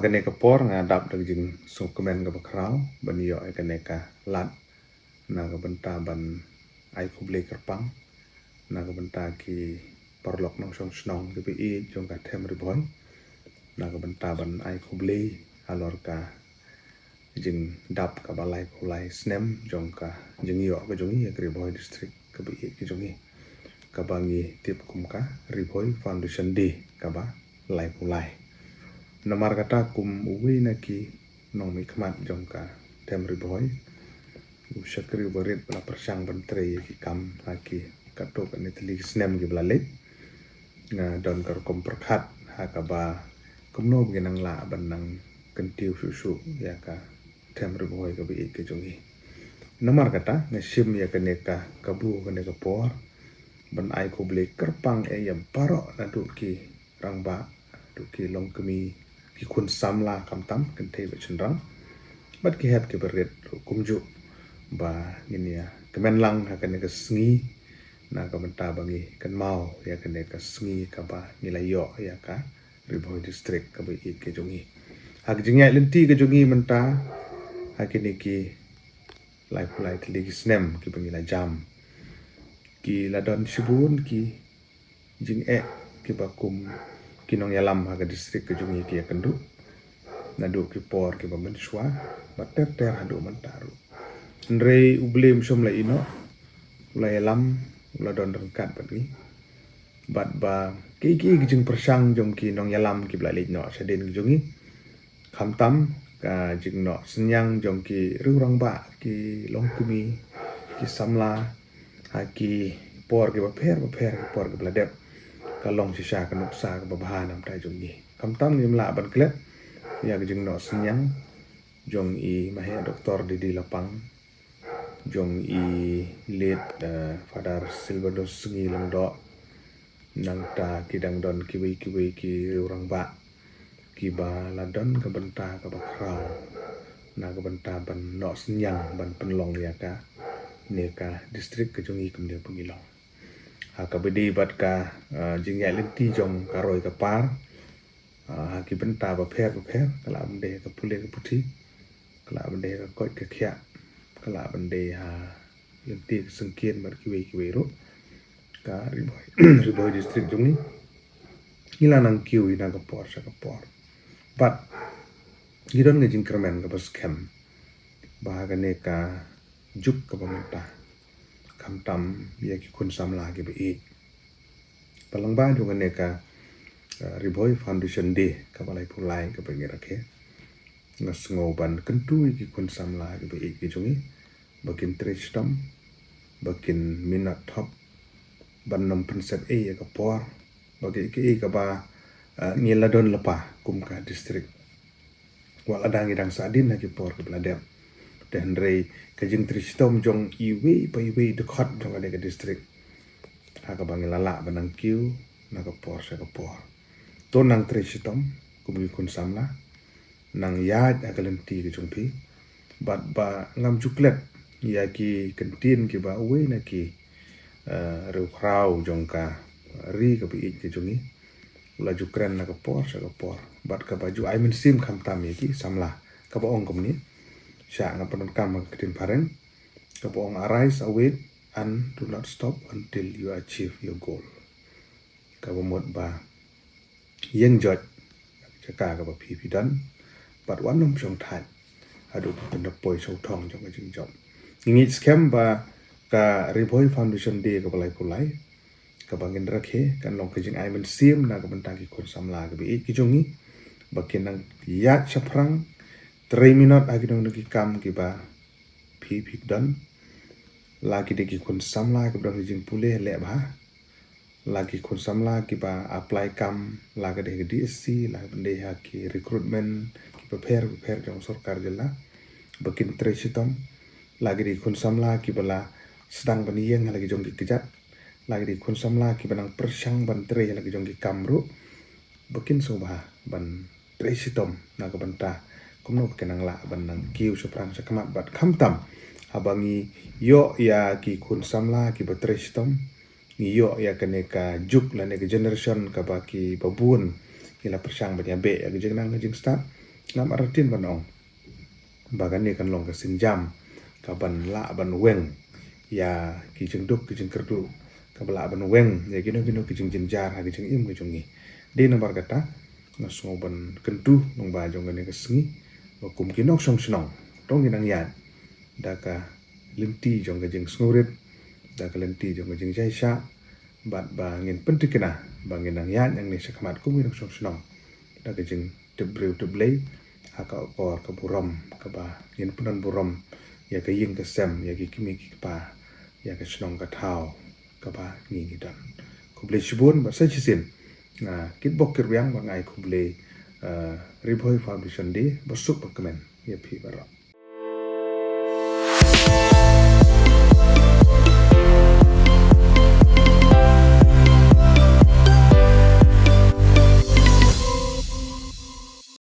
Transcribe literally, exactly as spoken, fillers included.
Kane ka por nga dap da ka jingsngewkmen kaba khraw ban ïoh ïa kane ka lad na ka bynta ban ai khublei kyrpang na ka bynta ki paralok nongshong shnong kiba ïeit jong ka Them Ri Bhoi, na ka bynta ban ai khublei halor ka jingdap kaba laiphew lai snem jong ka jingïoh ka jong ngi ïa ka Ri Bhoi District kaba ïeit ka jong ngi, kaba ngi tip kum ka Ri Bhoi Foundation Day kaba laiphew lai. Namar kata, kum uwei na ki nongmihkhmat jong ka Them Ri Bhoi, u shakri uba rit ba la pyrshang ban trei ïa ki kam ha ki katto katne tylli ki snem kiba la leit, nga don ka rukom pyrkhat ha kaba kumno ba ngin nang lah ban nang kyntiew shuh shuh ïa ka Them Ri Bhoi kaba ïeit ka jong ngi. Namar kata, nga shim ïa kane ka kabu, kane ka por ban ai khublei kyrpang ïa baroh, naduh ki rangbah, naduh ki longkmie, ki khun samla, khamtam kynthei bad shynrang, bad ki hep kiba rit ruh kumjuh, ba ngin ïa kmen lang ha kane ka sngi na ka bynta ba ngi kynmaw ïa kane ka sngi kaba ngi la ïoh ïa ka Ri Bhoi District kaba ïeit ka jong ngi. Ha ka jingïaid lynti ka jong ngi mynta, ha kine ki laiphew lai tylli ki snem kiba ngi la jam, ki la don shibun ki jingeh kiba kum ki nongïalam ha ka district ka jong ngi ki ïakynduh, naduh ki por kiba mynshuwa bad ter ter haduh mynta ruh. Hynrei U Blei um shym la ïehnoh, u la ïalam, u la don ryngkat bad ngi. Bad ba kiei kiei ki jingpyrshang jong ki nongïalam kiba la leit noh shadien ka jong ngi, khamtam ka jingnoh synñiang jong ki riew rangbah, ki longkmie, ki samla, ha ki por kiba pher bapher, ki por kiba la dep, ka long shisha ka nuksa kaba bha na ka bynta jong ngi. Khamtam ngim lah ban klet ïa ka jingnoh synñiang jong i Maheh Doktor D D Lapang, jong i late, eh, Father Silvanus Sngi Lyngdoh, nangta ki dang don kiwei kiwei ki riew rangbah kiba la don ka bynta kaba khraw na ka bynta ban noh synñiang ban pynlong ïa kane ka district ka jong ngi kumne ba ngi long. Ha kaba ïadei bad ka, eh, jingïaid lynti jong ka roi ka par, ah, ha ki bynta bapher bapher, ka lah ban dei ka pule ka puthi, ka lah ban dei ka koit ka khiah, ka lah ban dei ha lynti ka syngkien bad kiwei kiwei ruh, ka Ri Bhoi, Ri Bhoi District jong ngi, ngi la nang kiew na ka por sha ka por. Bad ngi don ka jingkyrmen kaba skhem ba ha kane ka juk kaba mynta, khamtam ïa ki khun samla kiba ïeit, ba lyngba jong kane ka, eh, Ri Bhoi Foundation Day kaba laiphew lai kaba ngi rakhe, nga sngew ban kyntu ïa ki khun samla kiba ïeit ki jong ngi ba kin trei shitom, ba kin minot thop, ban nym pynsep ei ïa ka por ba kiei kiei kaba, eh, ngi la don lypa kum ka district. Wat lada ngi dang sahdien ha ki por kiba la dep, te hynrei ka jingtrei shitom jong iwei pa iwei dkhot jong kane ka district, ha kaba ngi la lah ban nang kiew na ka por sha ka por. To nang trei shitom kum ki khun samla, nang ïaid ha ka lynti ka jong phi, bad ba ngam ju klet ïa ki kyntien kiba uwei na ki, eh, riewkhraw jong ka ri kaba ïeit ka jong ngi u la ju kren na ka por sha ka por, bad kaba ju ai mynsiem khamtam ïa ki samla, kaba ong kumne, sha nga pyndonkam ha ka ktien phareng, kaba ong, "Arise, awake, and do not stop until you achieve your goal." Kaba mut ba ïeng joit na ka jaka kaba phi phi don, bad wat nym shong thait haduh ba phin da poi sha u thong jong ka jingjop. Ngi ngeit skhem ba ka Ri Bhoi Foundation Day kaba laiphew lai kaba ngin rakhe kan long ka jingai mynsiem na ka bynta ki khun samla kiba ïeit ki jong ngi, ba kin nang ïaid shaphrang, trei minot ha ki nongdon ki kam kiba phi phi don, la ki dei ki khun samla kiba don ki jingpule leh bha, la ki khun samla kiba apply kam, la ka dei ha ka D S C, la ka dei ha ki recruitment kiba pher bapher jong sorkar jylla, ba kin trei shitom, la ki dei ki khun samla kiba la sdang ban ïeng ha la ki jong ki kjat, la ki dei ki khun samla kiba nang pyrshang ban trei ha la ki jong ki kam ruh, ba kin sngewbha ban trei shitom na ka bynta kumno ba kin nang lah ban nang kiew shaphrang shakhmat, bad khamtam haba ngi ïoh ïa ki khun samla kiba trei shitom, ngi ïoh ïa kane ka juk lane ka generation kaba kiba bun ki la pyrshang ban ïabeh ïa ka jingnang ka jingstad, Ngam artatien ban ong ba kane kan long ka sienjam kaban lah ban weng ïa ki jingduk ki jingkyrduh, kaba lah ban weng ïa kino kino ki jingjynjar ha ki jingim ki jong ngi. Dei namar kata nga sngew ban kyntu nongba jong kane ka sngi ba kum ki nongshong shnong to ngin nang ïaid da ka lynti jong ka jingsngewrit, da ka lynti jong ka jingjai shah, bad ba ngin pyntikna ba ngin nang ïaid nangne shakhmat kum ki nongshong shnong da ka jingtip briew tip Blei ha ka por ka burom kaba ngin pyndon burom ïa ka ïing ka sem, ïa ki kmie ki kpa, ïa ka shnong ka thaw kaba ngi ngi don. Khublei shibun bad sa shisien nga kitbok kitrwiang bad nga ai khublei, eh, Ri Bhoi Foundation Day, ba suk ba kmen ïa phi baroh.